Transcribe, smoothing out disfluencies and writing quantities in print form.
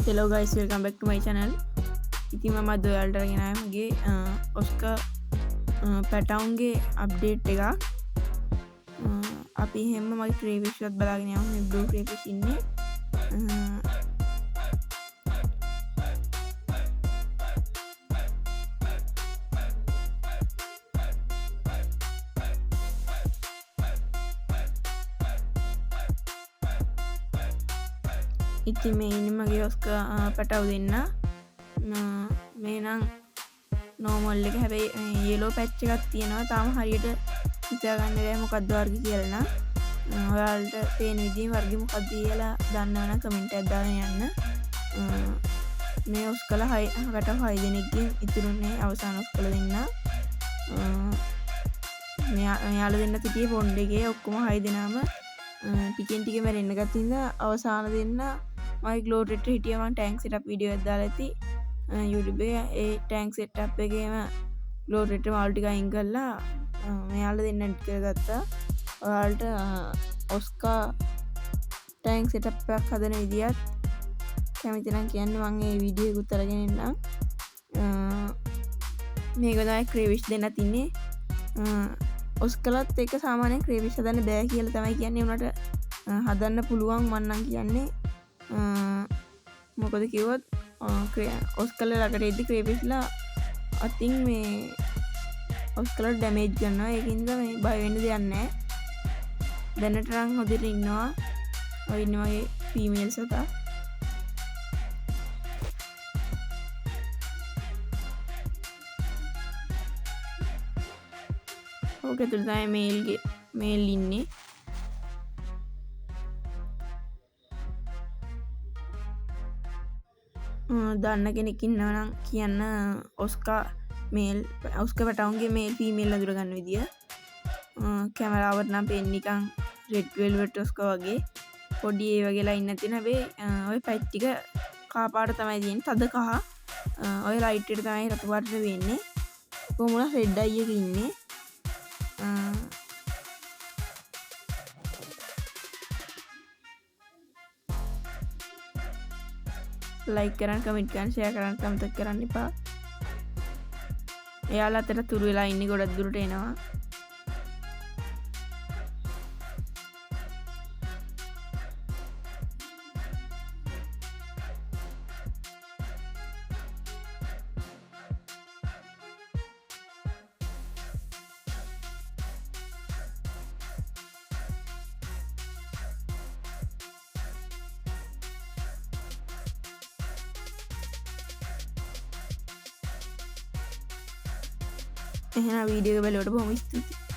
Hello guys, welcome back to my channel. ඉතින් මම අද ඔයාලට අරගෙන ආවේ මගේ ඔස්කා පැටවුන්ගේ අප්ඩේට් එකක්. අපි එහෙම්ම මගේ ක්‍රේෆිෂ් එකත් බලාගෙන යමු. මේ බ්ලූ ක්‍රේෆිෂ් ඉන්නේ. ඉතින් මේ ඉන්නේ මගේ ඔස්කා පැටවු දෙන්න. මේ නම් නෝමල් එක, හැබැයි යෙලෝ පැච් එකක් තියෙනවා. තාම හරියට හිතා ගන්න බැහැ මොකද්ද වර්ග කියලා නම්. ඔයාලට පේන විදිහෙන් වර්ග මොකද්ද කියලා දන්නවනම් කමෙන්ට් එකක් දාගෙන යන්න. මේ ඔස්කලා පැටවු 6 දෙනෙක්ගෙන් ඉතුරුනේ අවසාන ඔස්කලා දෙන්න. මෙයාලා දෙන්න සිටියේ පොන්ඩ් එකේ. ඔක්කොම 6 දෙනාම ටිකෙන් ටික මැරෙන්න ගත්ත හින්දා අවසාන දෙන්න මගේ ග්ලෝ රෙට් හිටියා. මං ටැංක් සෙටප් වීඩියෝ එකක් දාලා ඇති YouTube එකේ. ඒ ටැංක් සෙටප් එකේම ග්ලෝ රෙට් මාළු ටික අයින් කරලා මෙයාලා දෙන්න ඇඩ් කරගත්තා. ඔයාලට ඔස්කා ටැංක් සෙටප් එකක් හදන විදියත් කැමති නම් කියන්න, මං ඒ වීඩියෝ එකකුත් අරගෙන එන්නම්. මේක තමයි ක්‍රේවිෂ් දෙන්නත් ඉන්නේ. ඔස්කලත් එක්ක සාමාන්‍යයෙන් ක්‍රේවිෂ් හදන්න බෑ කියලා තමයි කියන්නේ. උනාට හදන්න පුළුවන් මං නම් කියන්නේ. මොකද කිව්වොත් ඔස්කල ළඟට එද්දි ක්‍රේවිෂ්ලා අතින් මේ ඔස්කලට ඩැමේජ් කරනවා. ඒකින්ද මේ බය වෙන්න දෙයක් නෑ. දැනට නම් හොඳට ඉන්නවා. ඔය ඉන්නේ මගේ ෆීමේල් සතා. ඕක ඇතුළේ තමයි මේල් ඉන්නේ. දන්න කෙනෙක් ඉන්නවා නම් කියන්න ඔස්කා මේල්, ඔස්කා පැටවුන්ගේ මේල් ෆීමේල් අඳුර ගන්න විදිය. කැමරාවට නම් පේන්නේ නිකන් රෙඩ් වෙල්වෙට් ඔස්කා වගේ පොඩි ඒ වගේ ලයින් එකක් තියෙන. හැබැයි ඔය පැච් ටික කහ පාට තමයි තියෙන්නේ, තද කහ. ඔය ලයිට් එකට තමයි රතු පාටට වෙන්නේ. කොහොම වුණත් රෙඩ් අයි එක ඉන්නේ. ලයික් කරන්න, කමෙන්ට් කරන්න, ෂෙයා කරන්න අමතක කරන්න එපා. එයාලා අතර තුරු වෙලා ඉන්නේ ගොඩක් දුරට එනවා. එහෙනම් වීඩියෝ එක බැලුවට බොහොම ස්තුතියි.